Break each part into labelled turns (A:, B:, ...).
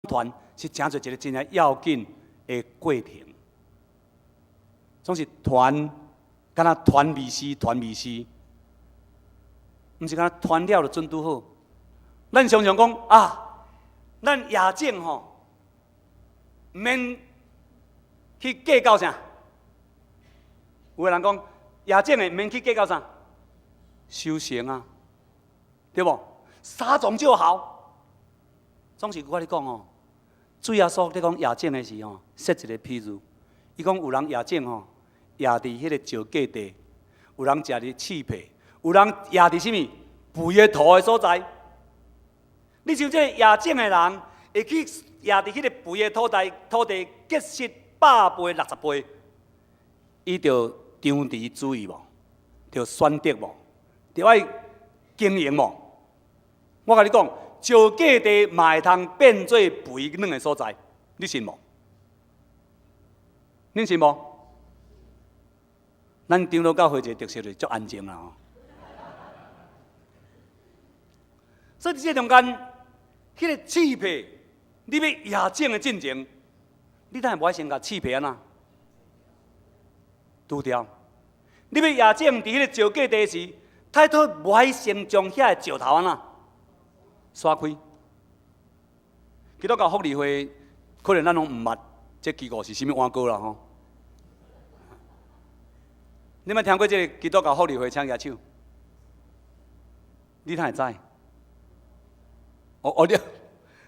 A: 團是成做一個真正要緊的過程，總是傳，敢若傳微絲，傳微絲，毋是敢若傳了就準拄好。咱常常講啊，咱夜種吼，毋免去計較啥。有的人講夜種的毋免去計較啥，收成啊，對無？撒種就好。總是我咧講哦，主耶穌咧講夜種的時吼，設一個譬喻，伊講有人夜種吼，掖佇彼個石硭地，有人食佇刺皮，有人掖佇啥物肥的土的所在。你像這個夜種的人，會去掖佇彼個肥的土地，土地結實百倍、60倍，伊著張持注意無，著選擇無，著愛經營無。我共你講，石硭地嘛會通變做肥軟的所在，你信無？恁信無？咱長老教會一個特色就是足安靜啦吼。所以佇這中間，彼個刺皮，你欲掖種的進前，你當然無愛先共刺皮按怎除掉。你欲掖種佇彼個石硭地時，太多無愛先將遐個石頭按怎刷開。基督教福利會可能咱攏毋捌這機構是啥物碗糕啦吼。你捌聽過這個基督教福利會？請舉手。你哪會知？哦哦，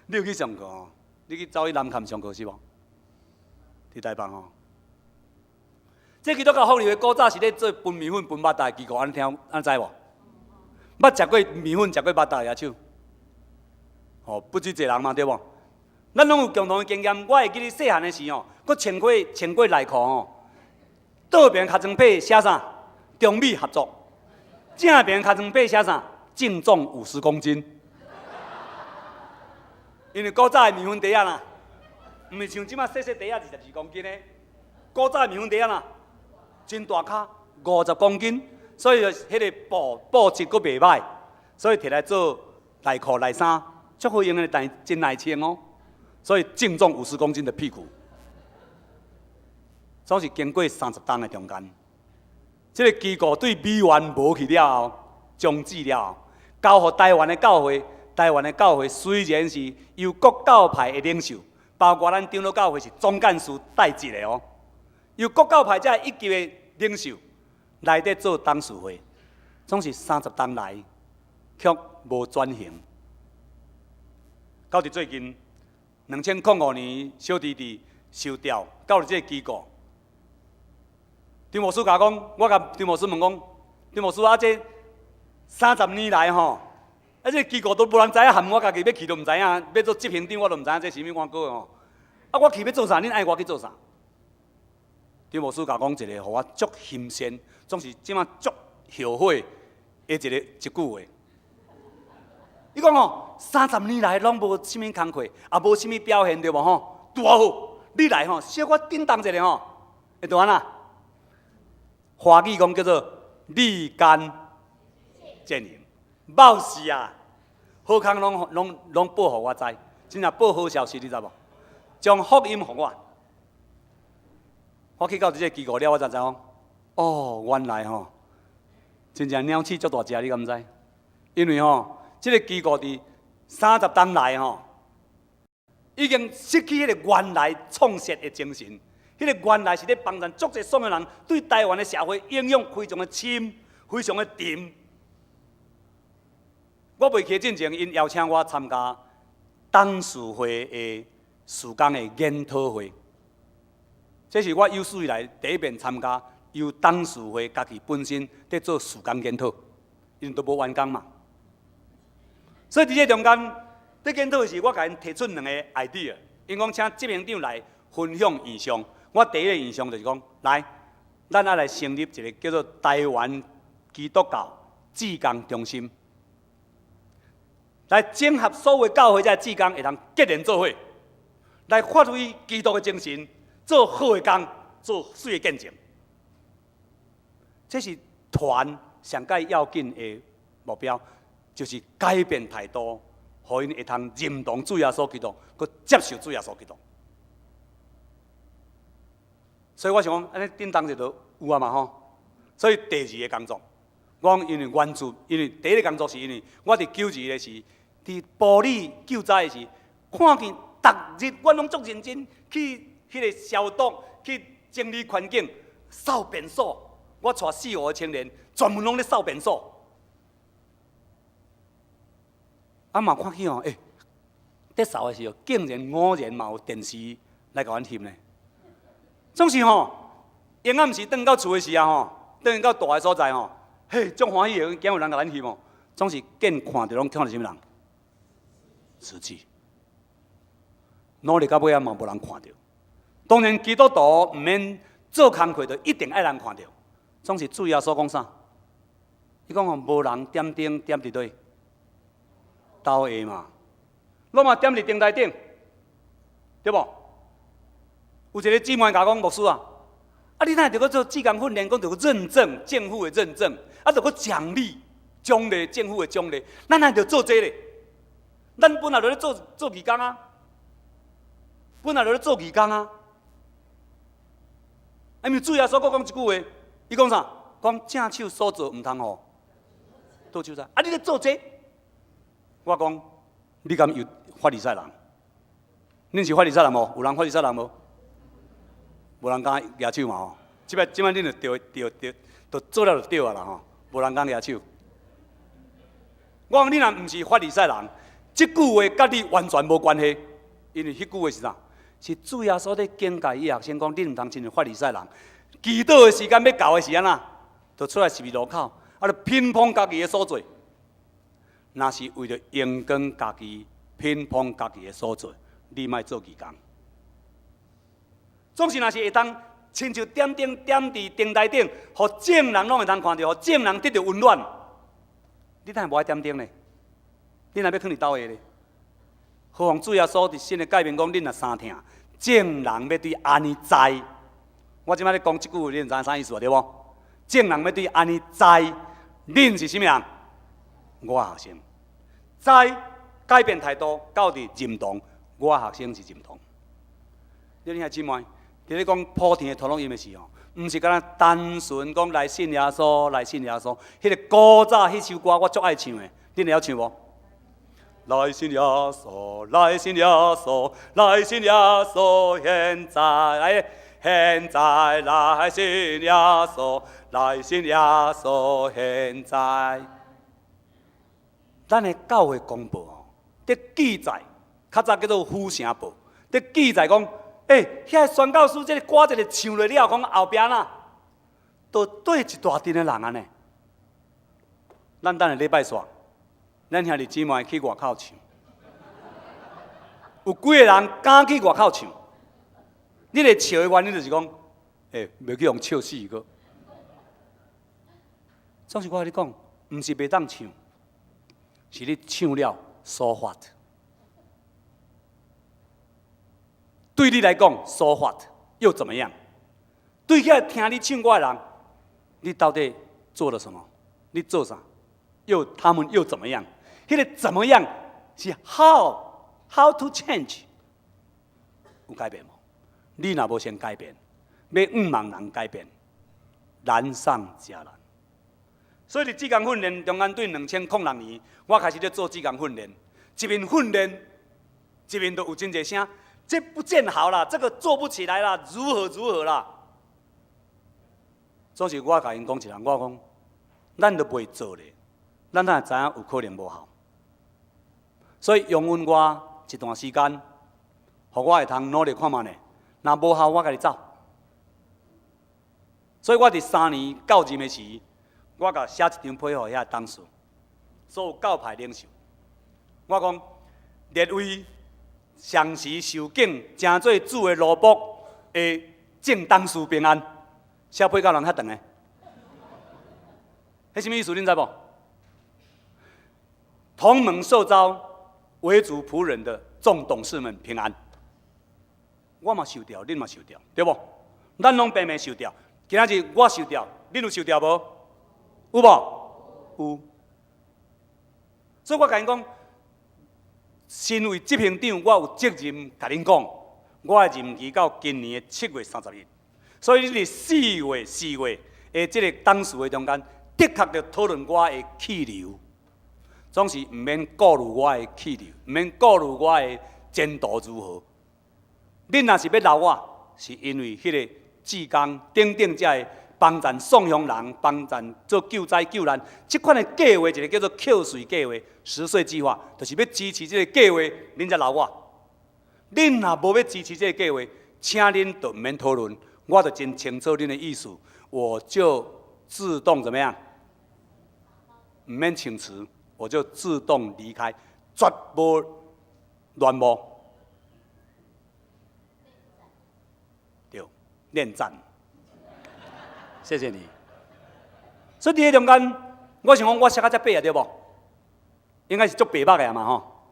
A: 你有去上課哦？你去走去南崁上課是無？佇台北吼。這基督教福利會古早是咧做分麵粉、分肉脣的機構，按呢聽按呢知無？捌食過麵粉、食過肉脣的舉手。哦，不止一個人嘛，對無？咱攏有共同的經驗。我會記得細漢的時吼，閣穿過內褲吼，倒爿尻川底寫啥？中美合作。正爿尻川底寫啥？淨重50公斤。因為古早的麵粉袋仔啦，毋是像這馬細細袋仔22公斤的。古早的麵粉袋仔啦，真大跤，50公斤，所以彼個布質閣袂䆀，所以摕來做內褲內衫，足好用的，但是真耐穿哦。所以淨重五十公斤的屁股，總是經過30冬的中間，這個機構對美元無去了後，終止了後，交予台灣的教會。台灣的教會雖然是由各教派的領袖，包括咱長老教會是總幹事帶一个哦，由各教派這一級的領袖來佇做董事會，總是30冬來卻無轉型。到佇最近，2005年，小弟弟受調到佇這個機構，張牧師共我講，我共張牧師問講，張牧師啊，這30年來吼，啊，這個機構都無人知影，含我家己欲去都毋知影，欲做執行長我都毋知影這是啥物碗糕吼。啊，我去欲做啥？恁愛我去做啥？張牧師共我講一個，予我足心酸，總是這馬足後悔的一句話。伊講吼，三十年來攏無啥物工課，也無啥物表現，對無吼？拄好，你來吼，小可叮當一下吼，會著按怎？華語講叫做立竿見影。冒死啊！好康攏報予我知，真正報好消息，你知無？將福音予我。我去到這個機構了，我才知講，哦，原來吼，真正鳥鼠足大隻，你敢知？因為吼，這個機構佇30冬來吼，已經失去彼個原來創設的精神。彼個原來是咧幫助足濟爽的人，對台灣的社會影響非常的深，非常的沉。我未去進前，𪜶邀請我參加董事會的事工的研討會。這是我有史以來第一遍參加由董事會家己本身佇做事工研討，𪜶都無員工嘛。所以佇這中間，佇研討的時，我共𪜶提出兩個 idea，𪜶講請執行長來分享異想。我第一個異想就是講，來，咱愛來成立一個叫做台灣基督教志工中心。來整合所有教會這志工，會當結連做伙，來發揮基督的精神，做好的工，做媠的見證。這是團上蓋要緊的目標，就是改變態度，予𪜶會通認同主耶穌基督，閣接受主耶穌基督。所以我想講，按呢叮當就都有啊嘛吼。所以第二个工作，我講因為原住，因為第一个工作是因為我佇九二的時，佇埔里救災的時，看見逐日我攏足認真去彼个消毒，去整理環境，掃便所。我帶四五个青年，專門攏咧掃便所。啊嘛看見哦，欸，佇掃的時候，竟然偶然嘛有電視來共阮翕呢。總是吼，閒暗時轉到厝的時啊吼，轉到蹛的所在吼，嘿，足歡喜的，驚有人共咱翕哦。總是見看著攏看著啥物人？慈濟。努力到尾仔嘛無人看著。當然基督徒毋免做工課，就一定愛人看著。總是主耶穌講啥？伊講吼，無人點燈點佇佗？斗下嘛，攏嘛點佇燈台頂，對無？有一个姊妹共我講，牧師啊，啊你哪會著閣做志工訓練，講著閣認證政府的認證，啊著閣獎勵獎勵政府的獎勵，咱哪會著做這个咧？咱本來就咧做做義工啊，本來就咧做義工啊。因為主耶穌閣講一句話，伊講啥？講正手所做毋通予倒手知。啊，你咧做這個？我講，你敢有法利賽人？恁是法利賽人無？有人法利賽人無？無人敢舉手嘛吼？這擺這擺恁就對對對，就做了就對啊啦吼！無人敢舉手。我講你若毋是法利賽人，這句話佮你完全無關係，因為彼句話是啥？是主耶穌咧警戒伊學生講，恁毋通親像法利賽人，祈禱的時間欲到的時按怎，就出來十字路口，啊，就評判家己的所做。若是為著榮光家己，評判家己的所做，你莫做義工。總是若是會當親像點燈點佇燈台頂，予眾人攏會通看著，予眾人得著溫暖。你哪會無愛點燈呢？你若欲囥佇斗下咧？何況主耶穌佇新的誡命講，恁若相疼，眾人欲對按呢知。我這擺咧講這句話，恁知影啥意思對無？眾人欲對按呢知，恁是啥物人？我學生。知改變態度，到佇認同，我學生是認同。你兄姊妹，佇咧講莆田的頭錄音的時候，毋是干焦單純講來信耶穌，來信耶穌。彼个古早彼首歌我足愛唱的，恁會曉唱無？來信耶穌，來信耶穌，來信耶穌，現在，現在來信耶穌，來信耶穌，現在。咱的教會公報吼，佇記載，較早叫做府城報，佇記載講，欸，遐個宣教師這个歌一个唱落了，講後壁啦，都對一大陣的人按呢。咱等下禮拜煞，咱兄弟姊妹去外口唱，有幾个人敢去外口唱？你會笑的原因就是講，欸，袂去予笑死閣。總是我共你講，毋是袂當唱，是你唱了 so what？對你來講 so what 又怎麼樣？對遐聽你唱歌的人，你到底做了什麼？你做啥？又他們又怎麼樣？彼个怎麼樣是 how to change？有改變無？你若無先改變，欲向望人改變，難上加難。所以佇志工訓練中間，對2006年，我開始咧做志工訓練，一面訓練，一面就有真濟聲，這不見好啦，這個做不起來啦，如何如何啦。總是我共𪜶講一項，我講，咱都袂做咧，咱哪會知影有可能無效？所以容允我一段時間，予我會通努力看覓咧。若無效，我家己走。所以我佇3年到任的時，我共寫一張批予遐董事，所有教派領袖。我講，列位上時受敬，成做主的奴僕的眾董事平安。寫批到人較長的，彼啥物意思？恁知無？同蒙受召為主僕人的眾董事們平安。我嘛受召，恁嘛受召，對無？咱攏平平受召。今仔日我受召，恁有受召無？有無？有。所以我共𪜶講，身為執行長，我有責任共恁講，我的任期到今年的7月31。所以恁佇四月的這个董事會中間，的確著討論我的去留，總是毋免顧慮我的去留，毋免顧慮我的前途如何。恁若是欲留我，是因為彼个志工等等遮的幫贊送鄉人、幫贊做救災救難，這款的計劃，一個叫做扣稅計劃、拾穗計劃，就是欲支持這个計劃，恁才留我。恁若無欲支持這个計劃，請恁就毋免討論，我就真清楚恁的意思，我就自動怎麼樣？毋免請辭，我就自動離開，絕無亂無。對，戀戰。謝謝你。所以佇彼中間，我想講我寫甲遮白啊，對無？應該是足白目的嘛吼。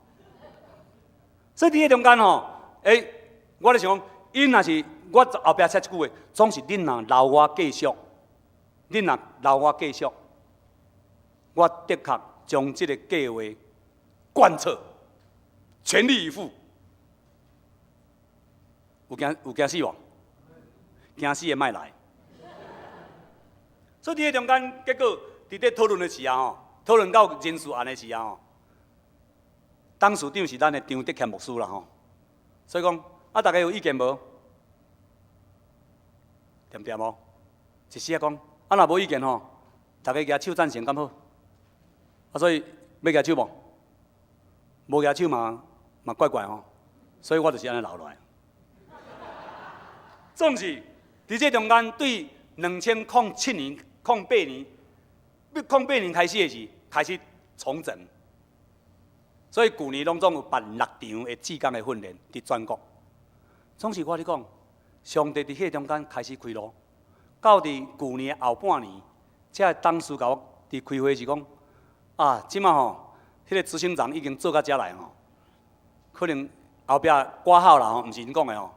A: 所以佇彼中間吼，我咧想講，𪜶若是我後壁寫一句話，總是恁若留我繼續，恁若留我繼續，我的確將這个計劃貫徹，全力以赴。有驚有驚死無？驚死的莫來。所以佇彼中間，結果佇咧討論的時候吼，討論到人事案的時候吼，董事長是咱的張德謙牧師啦吼。所以講，啊，大家有意見無？恬恬無？一時仔講，啊，若無意見吼，大家舉手贊成敢好？啊，所以欲舉手無？無舉手嘛嘛怪怪吼，所以我就是按呢留落來。總是佇這中間，對2007年、08年、08年開始的時，開始重整。所以舊年攏總有辦六場的志工的訓練，佇全國。總是我咧講，上帝佇彼中間開始開路，到佇舊年的後半年，這個董事共我佇開會時講，啊，這馬吼，彼个執行長已經做到遮來吼，可能後壁掛號啦吼，毋是𪜶講的吼。